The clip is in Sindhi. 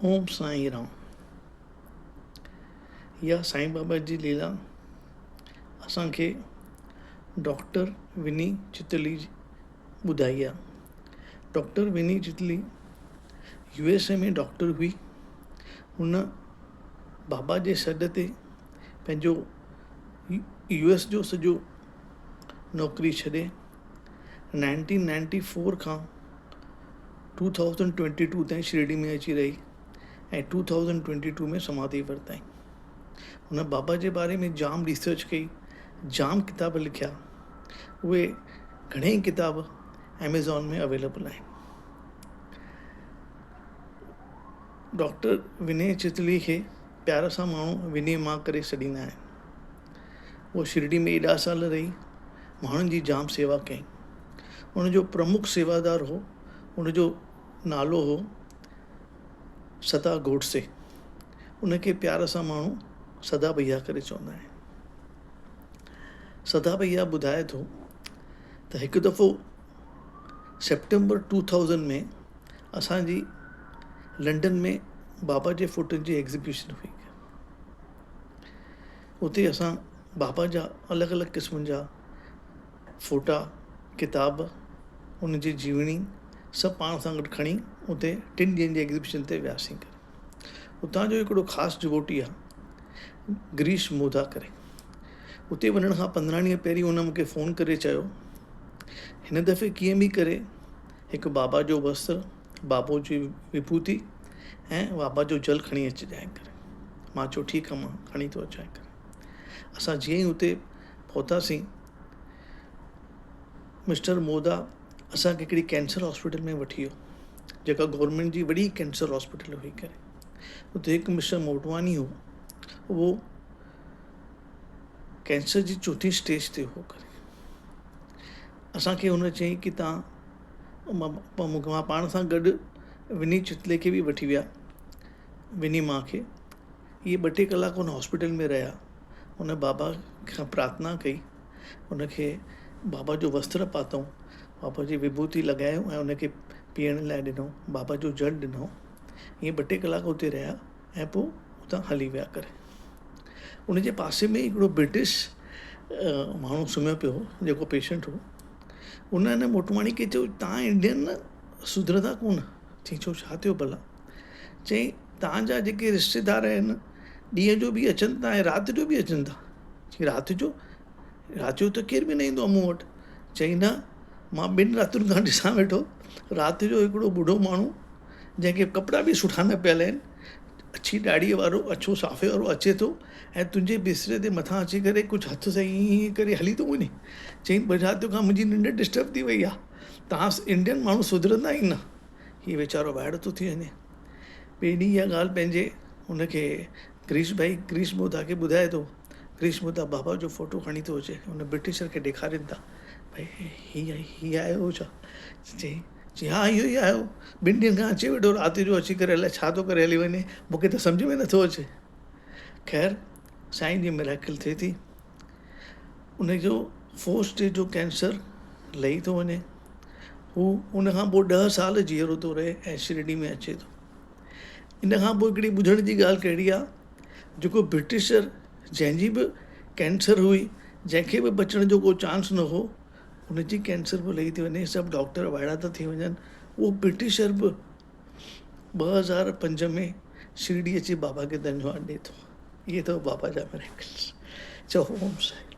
اوم سائين رام. اها سائين بابا جي ليلا اسان کي ڊاڪٽر وني چتلي ٻڌائي آهي. Doctor Vini Chitli U S A ۾ doctor هئي. هن بابا جي سڏ تي پنهنجو يو ايس جو سڄو نوڪري ڇڏي نائنٽين نائنٽي فور کان ٽو ٿائوزنڊ ٽوئنٽي ٽو تائين شرڊي ۾ اچي رهي ۽ two thousand twenty two ۾ samadhi ورتائين. هن بابا جي باري ۾ جام ريسرچ ڪئي، جام ڪتاب لکيا، اهي گهڻيئي ڪتاب ايميزون ۾ اويليبل آهن. ڊاڪٽر وني چتلي کي پيار سان ماڻهو وني مان ڪري سڏيندا آهن. هوء شرڊي ۾ ايڏا سال رهي، ماڻهن جي جام سيوا ڪيائين. ان جو پرمک سيوادار هو، ان جو نالو هو سدا گوڊسي. ان کي پيار سان ماڻهو سدا ڀئيا ڪري چوندا آهن. سدا ڀئيا ٻڌائي ٿو ته هڪ دفعو سيپٽمبر ٽو ٿائوزنڊ ۾ اسان جي لنڊن ۾ بابا جي فوٽن جي ايگزيبيشن هئي. اتي اسان بابا جا الڳ الڳ قسمن جا فوٽا، ڪتاب، ان جي جيوڻي سڀ پاڻ سان گڏ کڻي اتي ٽن ڏينهن جي ايگزيبيشن تي وياسين ڪري. اتان جو هڪڙو خاص ڊووٽي آ گريش مودا ڪري. اتي وڃڻ کان 15 ڏينهن پهرين هن مون کي فون ڪري چيو هن دفعي ڪيئن به ڪري هڪ بابا جو وستر، بابو جي وڀوتي ۽ بابا جو جل کڻي اچجانء ڪري. مان چيو ٺيڪ آ مان کڻي ٿو اچان ڪري. اسان جيئن ئي اتي پهتاسين مسٽر مودا اسان کي هڪڙي ڪينسر هاسپيٽل ۾ وٺي ويو جيڪا گورنمينٽ جي وڏي ڪينسر هاسپيٽل هئي ڪري. اتي هڪ مسٽر موٽواڻي هو اهو ڪينسر جي چوٿين اسٽيج تي هو ڪري. اسان کي هن چيائين ڪي تان مان پاڻ سان گڏ وني چتلي کي به وٺي ويا وني ماء کي اهي ٻه ٽي ڪلاڪ ان هاسپيٽل ۾ رهيا ان بابا کان پرارٿنا ڪئي ان کي بابا جو وستر پاتئون بابا جي وڀوتي لڳايائون ۽ ان کي پيئڻ لاء ڏنو بابا جو جل ڏنو ائين ٻه ٽي ڪلاڪ اتي رهيا ۽ پوء اتان هلي ويا ڪري. ان جي پاسي ۾ هڪڙو برٽش ماڻهو سمهيو پيو هو جيڪو پيشنٽ هو. ان هن موٽواڻي کي چيو توهان انڊين سڌرندا ڪونه. چيائين ڇو ڇا ٿيو ڀلا؟ چيائين توهان جا جيڪي رشتيدار آهن ڏينهن جو به اچن ٿا ۽ رات جو به اچن ٿا. چيائين رات جو؟ رات جو ته ڪير به نه ايندو آهي مون وٽ. چيائين نه مان ٻن راتين کان ڏسان ويٺو رات جو هڪڙو ٻڍو ماڻهو جنهن کي ڪپڙا به سٺا نه پيل آهن، اڇي ڏاڙهيء وارو، اڇو صافي وارو اچي ٿو ۽ تنهنجي بستري تي مٿان اچي ڪري ڪجهه هٿ سان ائين ائين ڪري هلي ٿو وڃي. چيائين ٻه راتيون کان منهنجي ننڊ ڊسٽرب ٿي وئي آهي. توهان انڊين ماڻهو سڌرندا ئي نه. هي ويچارو وائڙو ٿو ٿي وڃي. ٻئي ڏينهن اها ڳالهه پنهنجي هن کي گريش ڀائي گريش مودا کي ٻڌائي ٿو. گريش مودا بابا جو فوٽو کڻي ٿو اچي. هن برٽشر کي ڏيکارين ٿا. ڀائي هي هي آيو هو ڇا؟ چيائين چي ها اهو ئي آيو، ٻن ڏينهن کان اچي ويٺو، رات جو اچي ڪري الائي ڇا ٿو ڪري هلي وڃي، مون کي ته سمجهه ۾ نٿو اچي. خير سائين جي مراڪل ٿئي ٿي، ان جو فورٿ اسٽيج جو ڪينسر لهي ٿو وڃي، هو ان کان پوء 10 سال جيئرو ٿو رهي ۽ شرڊي ۾ اچي ٿو. ان کان پوء هڪڙي ٻڌڻ جي ڳالهه ڪهڙي آ، جيڪو برٽشر جنهن جي به ڪينسر هئي، جنهن کي به بچڻ جو ڪو چانس نه هو، ان جي ڪينسر به لهي ٿي وڃي، سڀ ڊاڪٽر وائڙا ٿا ٿي وڃن، اهو برٽشر به 2005 ۾ شرڊي اچي بابا کي ڌنيواد ڏئي ٿو. اهي اٿو بابا جا مريڪلس. چئو اوم سائين.